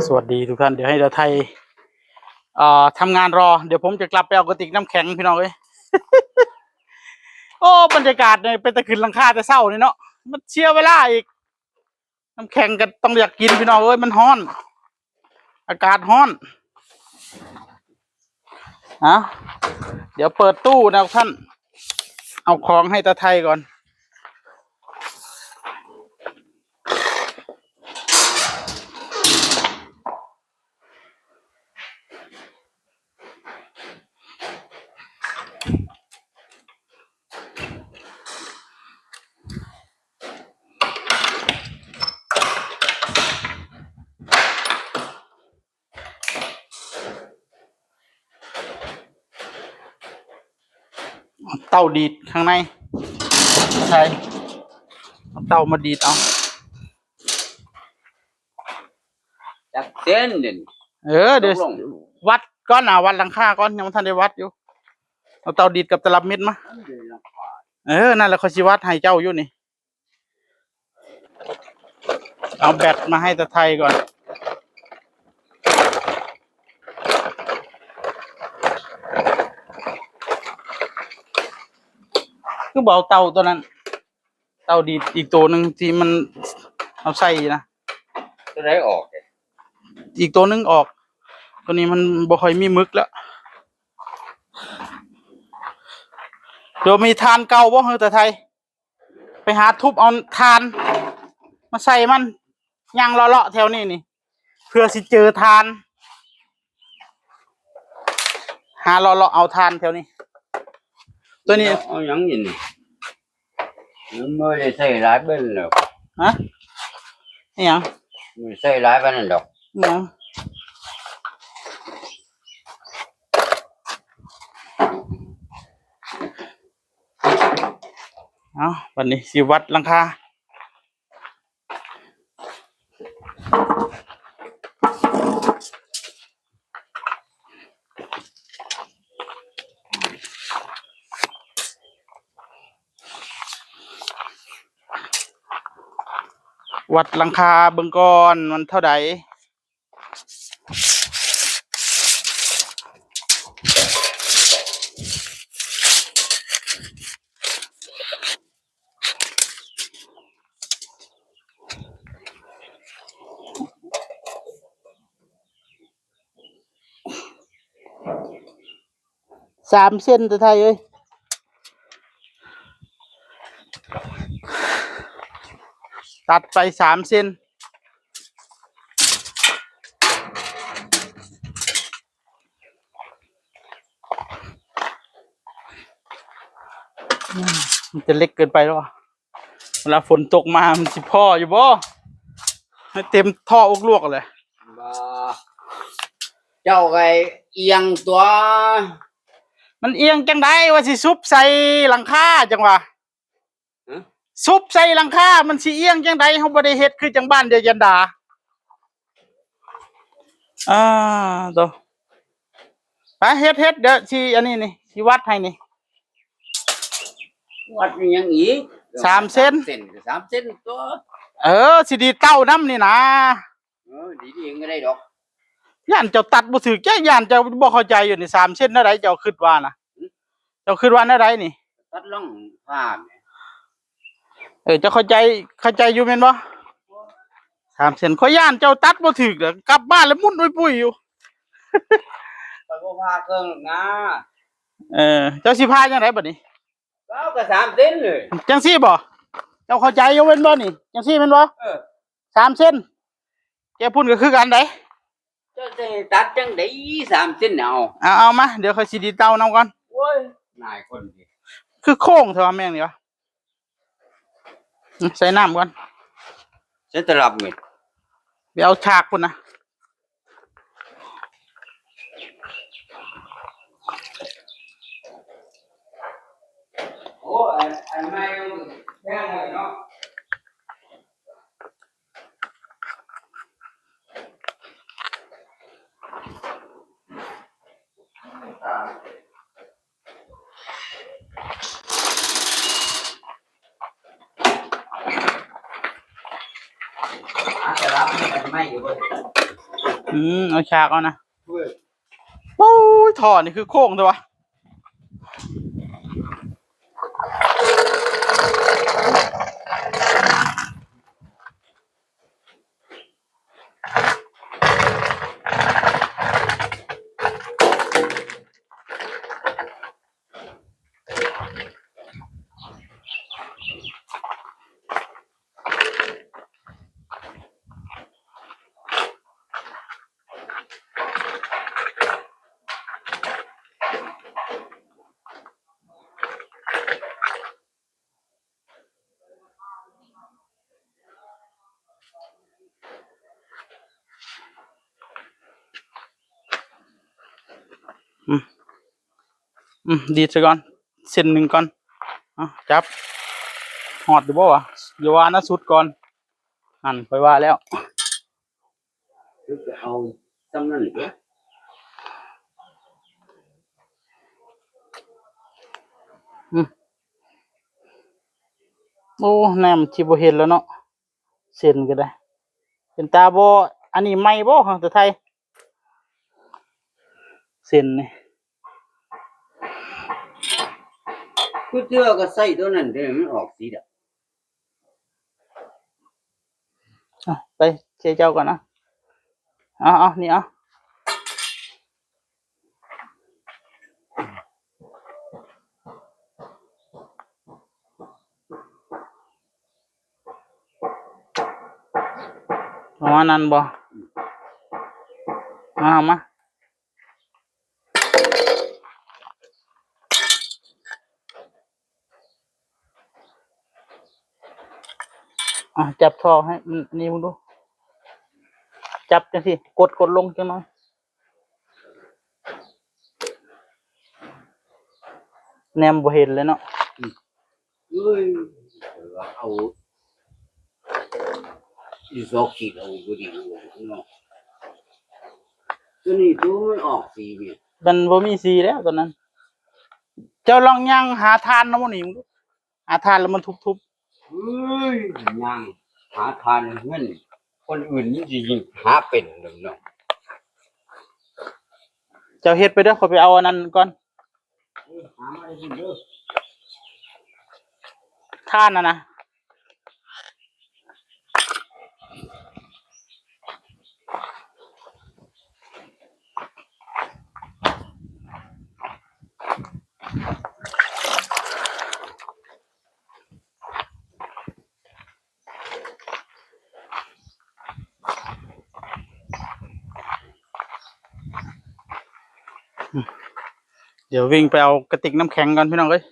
ສະຫວັດດີທຸກທ່ານ ດຽວໃຫ້ຕາໄທ ເອີ ທຳງານລໍ ດຽວຜົມຈະກັບໄປເອົາກະຕິກນ້ຳແຂງພີ່ນ້ອງເອີຍ. ໂອ້ ບັນຍາກາດນີ້ເປັນຕາຂຶ້ນຫຼັງຄາແຕ່ເຊົ້ານີ້ເນາະ ມັນເສຍເວລາອີກ. ນ້ຳແຂງກໍຕ້ອງຢາກກິນພີ່ນ້ອງເອີຍ ມັນຮ້ອນ ອາກາດຮ້ອນ. ເອົາ ດຽວເປີດຕູ້ນະທ່ານ ເອົາຂອງໃຫ້ຕາໄທກ່ອນ. ເຕົາດີດຂ້າງໃນໃສ່ ເອົາເຕົາມາດີດເອົາ. ຈັກເສັ້ນເດ ເອີ ດຽວວັດກ່ອນນະ ວັດຫຼັງຄາກ່ອນ ຍັງບໍ່ທັນໄດ້ວັດຢູ່. ເອົາເຕົາດີດກັບຕະລັບເມັດມາ. ເອີ ນັ້ນແຫຼະ ຂ້ອຍຊິວັດໃຫ້ເຈົ້າຢູ່ນີ້. ເອົາແບັດມາໃຫ້ຕາໄທກ່ອນ. ຄືບໍ່ເອົາເຕົາຕົວນັ້ນ ເຕົາດີດອີກໂຕໜຶ່ງທີ່ມັນເອົາໃສ່ນະ. ຕົວໃດອອກ? ອີກໂຕໜຶ່ງອອກ. ຕົວນີ້ມັນບໍ່ຄ່ອຍມີໝຶກແລ້ວ. ໂດມີຖ່ານເກົ່າບໍ່ ເຮີ ຕາໄທ? ໄປຫາທຸບເອົາຖ່ານມາໃສ່ມັນ ຍ່າງເລາະໆແຖວນີ້ນີ້ ເພື່ອຊິເຈີຖ່ານ. ຫາເລາະໆເອົາຖ່ານແຖວນີ້. ຕົວນີ້ເອົາຫຍັງຢູ່ນີ້? ມັນບໍ່ໄດ້ໃຊ້ຫຼາຍປານນັ້ນດອກ. ຮະ? ອີຫຍັງ? ບໍ່ໄດ້ໃຊ້ຫຼາຍປານນັ້ນດອກ. ອີຫຍັງ? ເອົາ ບັດນີ້ຊິວັດຫຼັງຄາ. ວັດຫຼັງຄາເບິ່ງກ່ອນ ມັນເທົ່າໃດ? ສາມເຊັນ ຕາໄທເອີຍ ຕັດໄປສາມເຊັນ. ມັນຈະເລັກເກີນໄປແລ້ວ ເວລາຝົນຕົກມາມັນຊິພໍຢູ່ບໍ່? ໃຫ້ເຕັມທໍ່ອົກລວກເລີຍ. ບໍ່ ເຈົ້າກໍອຽງຕົວະ. ມັນອຽງຈັ່ງໃດ ວ່າຊິຊຸບໃສ່ຫຼັງຄາ ຈັ່ງວ່າ ຮະ? ຊຸບໃສ່ຫຼັງຄາ ມັນຊິອຽງຈັ່ງໃດ? ເຮົາບໍ່ໄດ້ເຮັດຄືຈັ່ງບ້ານເດຍ ຈັນດາ. ອ່າ ໂຕ ໄປເຮັດ ເຮັດ ດຽວຊິອັນນີ້ນີ້ ຊິວັດໃຫ້ນີ້. ວັດອີຫຍັງອີກ? ສາມເຊັນ ສາມເຊັນກໍສາມເຊັນຕົວະ. ເອີ ຊິດີດເຕົານຳນີ້ນາ. ເອີ ດີດເອງກໍໄດ້ດອກ. ຢ້ານເຈົ້າຕັດບໍ່ຖືກ ຢ້ານເຈົ້າບໍ່ເຂົ້າໃຈຢູ່ນີ້ ສາມເຊັນແນວໃດ ເຈົ້າຄິດວ່ານະ? ເຈົ້າຄິດວ່າແນວໃດນີ້? ຕັດລ່ອງຜ້າແໝ່. ເອີ ເຈົ້າເຂົ້າໃຈ ເຂົ້າໃຈຢູ່ແມ່ນບໍ່? ສາມເຊັນ ຂ້ອຍຢ້ານເຈົ້າຕັດບໍ່ຖືກ ກັບບ້ານແລ້ວໝຸ່ນປຸ້ຍໆຢູ່. ຂ້ອຍບໍ່ຜ່າເຄື່ອງນາ. ເອີ ເຈົ້າຊິຜ່າຈັ່ງໃດບັດນີ້? ເອົາກໍສາມເຊັນເລີຍ. ຈັ່ງຊີ້ບໍ່? ເຈົ້າເຂົ້າໃຈຢູ່ແມ່ນບໍ່ນີ້? ຈັ່ງຊີ້ແມ່ນບໍ່? ເອີ ສາມເຊັນ ແກພຸ້ນກໍຄືກັນໃດ໋. ເຈົ້າຈະໃຫ້ຕັດຈັ່ງໃດສາມເຊັນເອົາ? ເອົາ ເອົາມາ ດຽວຂ້ອຍຊິດີດເຕົານຳກ່ອນ. ໂອ້ຍ ນາຍຄົນນີ້ ຄືໂຄ້ງແທ້ວ່າ ແມ່ນນີ້ວະ. ອືມ ໃສ່ນ້ຳກ່ອນ ໃສ່ຕະລັບເມັດ ໄປເອົາສາກພຸ້ນນະ. ໂອ້ ອັນ ອັນໃໝ່ແພງເລີຍເນາະ. ອາ ຕະຫຼາດມັນກໍໄໝ້ຢູ່ເບິ່ງ. ອືມ ເອົາສາກເອົານະ. ໂອ້ຍ ທໍ່ນີ້ຄືໂຄ້ງແທ້ວະ. ອືມ ອືມ ດີດຊະກ່ອນ ເສັ້ນໜຶ່ງກ່ອນ. ເອົາ ຈັບ ຮອດຢູ່ບໍ່ວະ? ຢ່າວ່ານະ ສຸດກ່ອນ. ຫັ້ນ ຂ້ອຍວ່າແລ້ວ. ຄືຈະເອົາຊ່ຳນັ້ນເດ້. ອືມ ໂອ້ ແນມຊິບໍ່ເຫັນແລ້ວເນາະ ເສັ້ນກໍໄດ້. ເປັນຕາບໍ່ ອັນນີ້ໃໝ່ບໍ່ ຂອງຕາໄທ ເສັ້ນນີ້? ຄືເທື່ອກໍໃຊ້ຕົວນັ້ນເດ້ ມັນອອກສີດຳ. ເອົາ ໄປໃສ່ເຈົ້າກ່ອນນະ. ເອົາ ເອົາ ນີ້ເອົາ. ປະມານນັ້ນບໍ່? ມາ ເອົາມາ. ອ່ະ ຈັບທໍ່ໃຫ້ມັນນີ້ເບິ່ງດູ. ຈັບຈັ່ງຊີ້ ກົດ ກົດລົງຈັກໜ້ອຍ. ແນມບໍ່ເຫັນເລີຍເນາະ. ອືມ ເອີຍ ເອົາອີສອກຂີດເອົາບໍ່ດີເນາະ. ຕົວນີ້ຕົວມັນອອກສີນີ້ ມັນບໍ່ມີສີແລ້ວຕອນນັ້ນ. ເຈົ້າລອງຍ່າງຫາຖ່ານນຳໝູ່ນີ້ເບິ່ງດູ. ຫາຖ່ານແລ້ວມັນທຸບໆ. ເອີຍ ຍ່າງຫາຖ່ານເຮືອນຄົນອື່ນ ມັນຊິຫາເປັນດອກເນາະ. ເຈົ້າເຮັດໄປເດີ ຂ້ອຍໄປເອົາອັນນັ້ນກ່ອນ. ເອີ ຫາມາໄດ້ເດີ ຖ່ານຫັ້ນນະ. ດຽວວິ່ງໄປເອົາກະຕິກນ້ຳແຂງກ່ອນ ພີ່ນ້ອງເອີຍ.